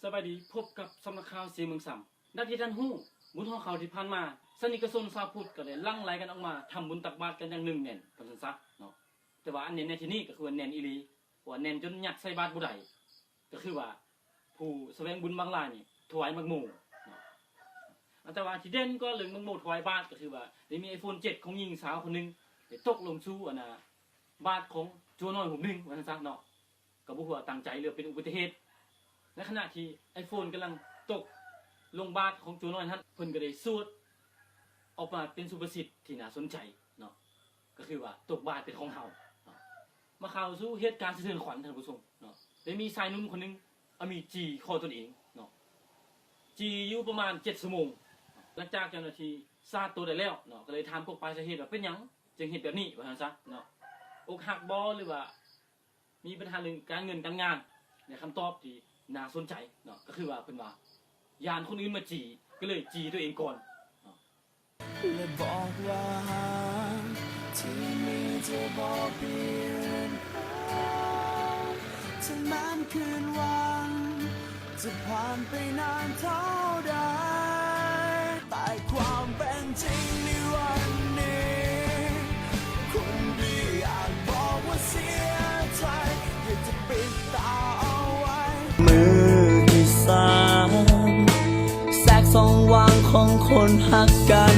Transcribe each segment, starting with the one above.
ສະບາຍດີ, ພົບກັບສຳນັກຂ່າວເສຍເມືອງຊຳ. ດັ່ງທີ່ທ່ານຮູ້, ບຸນຫໍ່ເຂົ້າທີ່ຜ່ານມາ, ສານິກະຊົນຊາວພຸດກໍໄດ້ຫຼັ່ງໄຫຼກັນອອກມາທຳບຸນຕັກບາດກັນຢ່າງເນືອງແໜ້ນ, ວ່າຊັ້ນຊະເນາະ. ແຕ່ວ່າອັນແໜ້ນໃນທີ່ນີ້ກໍຄືວ່າແໜ້ນອີ່ຫຼີ, ເພາະວ່າແໜ້ນຈົນຍັດໃສ່ບາດບໍ່ໄດ້, ກໍຄືວ່າຜູ້ສະແຫວງບຸນບາງລາຍນີ້ຖວາຍໝາກໂມເນາະ. ແຕ່ວ່າທີ່ເດັ່ນກວ່າເລື່ອງໝາກໂມຖວາຍບາດ ກໍຄືວ່າໄດ້ມີໄອໂຟນເຈັດຂອງຍິງສາວຄົນໜຶ່ງ ໄດ້ຕົກລົງສູ່ອັນນ່າ ບາດຂອງໂຈນ້ອຍຮູບໜຶ່ງ ວ່າຊັ້ນຊະເນາະ. ກໍບໍ່ຮູ້ວ່າຕັ້ງໃຈ ຫຼື ເປັນອຸບັດຕິເຫດ. ໃນຂະນະທີ່ໄອໂຟນກຳລັງຕົກລົງບາດຂອງໂຈນ້ອຍຫັ້ນ, ເພິ່ນກໍໄດ້ສວດອອກມາເປັນສຸພາສິດທີ່ໜ້າສົນໃຈເນາະ, ກໍຄືວ່າ ຕົກບາດເປັນຂອງເຮົາເນາະ. ມາເຂົ້າສູ່ເຫດການສະເທືອນຂວັນ, ທ່ານຜູ້ຊົມເນາະ, ໄດ້ມີຊາຍໜຸ່ມຄົນໜຶ່ງເອົາມີດຈີ່ຄໍຕົນເອງເນາະ, ຈີ່ຢູ່ປະມານເຈັດຊົ່ວໂມງ. ຫຼັງຈາກເຈົ້າໜ້າທີ່ຊາດໂຕໄດ້ແລ້ວເນາະ, ກໍເລີຍຖາມກົກປາຍສາເຫດວ່າເປັນຫຍັງຈຶ່ງເຮັດແບບນີ້ ວ່າຊັ້ນຊະເນາະ, ອົກຫັກບໍ່ ຫຼືວ່າ ມີບັນຫາເລື່ອງການເງິນການງານ ແລະ ຄຳຕອບທີ່ໜ້າສົນໃຈເນາະ, ກໍຄືວ່າເພິ່ນວ່າ ຢ້ານຄົນອື່ນມາຈີ່ ກໍເລີຍຈີ່ຕົວເອງກ່ອນເນາະ. ແລະ ບອກວ່າຫາກທີ່ມີຈະບໍ່ປ່ຽນແປງ ເຖິງແມ່ນຄືນວັນຈະຜ່ານໄປນານເທົ່າໃດ, ແຕ່ຄວາມເປັນຈິງໃນວັນນີ້ ຄົນທີ່ອາດບອກວ່າເສຍໃຈ ຢາກຈະປິດຕາເອົາໄວ້. ມື້ທີສາມ ແສງສ່ອງຫວ່າງຂອງຄົນຮັກກັນ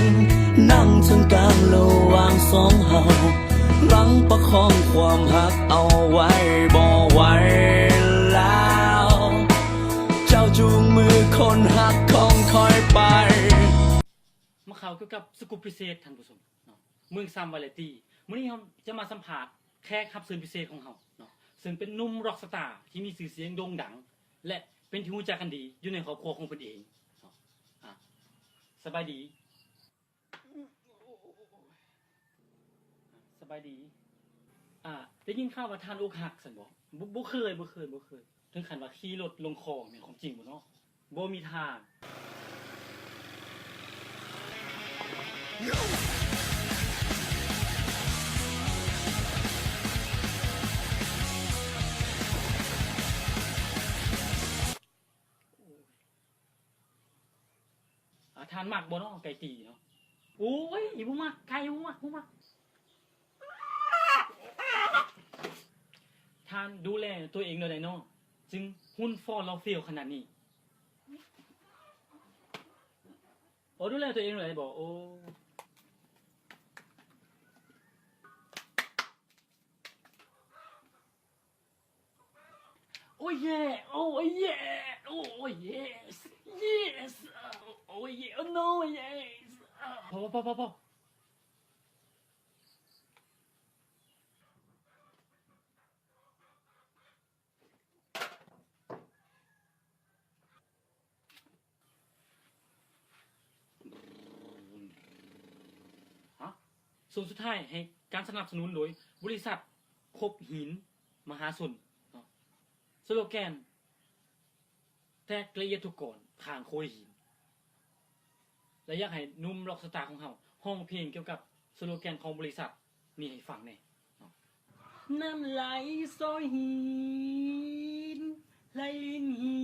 ນັ່ງເທິງກາງລະຫວ່າງສອງເຮົາ ລັງປະຄອງຄວາມຮັກເອົາໄວ້ບໍ່ໄຫວແລ້ວ ເຈົ້າຈູງມືຄົນຮັກຂອງຂ້ອຍໄປ. ມາຂ່າວກ່ຽວກັບສະກຸບພິເສດ ທ່ານຜູ້ຊົມເນາະ, ເມືອງຊຳວາຣາຍຕີ້. ມື້ນີ້ເຮົາຈະມາສຳພາດແຂກຮັບເຊີນພິເສດຂອງເຮົາເນາະ, ເຊິ່ງເປັນໜຸ່ມຣັອກສະຕາທີ່ມີຊື່ສຽງໂດ່ງດັງ ແລະ ເປັນທີ່ຮູ້ຈັກກັນດີຢູ່ໃນຄອບຄົວຂອງເພິ່ນເອງເນາະ. ອາ ສະບາຍດີ. ສະບາຍດີ. ອາ ໄດ້ຍິນຂ່າວວ່າທ່ານອົກຫັກຊັ້ນບໍ? ບໍ່ ບໍ່ເຄີຍ ບໍ່ເຄີຍ ບໍ່ເຄີຍ. ເຖິງຂັ້ນວ່າຂີ່ລົດລົງຄໍແມ່ນຄວາມຈິງບໍ່ເນາະ? ບໍ່ມີທາງ. ອາ ທ່ານມັກບໍ່ເນາະ ໄກ່ຕີເນາະ? ໂອ້ຍ ບໍ່ມັກ ໄກ່ບໍ່ມັກ ບໍ່ມັກ. ທ່ານດູແລຕົວເອງແນວໃດເນາະ ຈຶ່ງຫຸ່ນຟໍ່ຫຼໍ່ຟຽວຂະໜາດນີ້? ໂອ້ ດູແລຕົວເອງແນວໃດບໍ? ໂອ້ ໂອ້ເຢ ໂອ້ເຢ ໂອ້ເຢສ ເຢສ ໂອ້ເຢ ໂອ້ໂນ ເຢສ. ພໍ ພໍ ພໍ ພໍ ພໍ. ຊ່ວງສຸດທ້າຍໃຫ້ການສະໜັບສະໜູນໂດຍບໍລິສັດຄົບຫີນມະຫາຊົນເນາະ. ສະໂລແກນ ແຕກລະອຽດທຸກກ້ອນຂ້າງໂຄຍຫີນ ແລະ ຢາກໃຫ້ໜຸ່ມຣັອກສະຕາຂອງເຮົາຮ້ອງເພງກ່ຽວກັບສະໂລແກນຂອງບໍລິສັດນີ້ໃຫ້ຟັງແດ່ເນາະ. ນ້ຳໄຫຼຊອຍຫີນ ໄຫຼລິນຫີ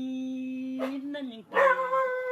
ນ ນັ້ນຍັງເປັນ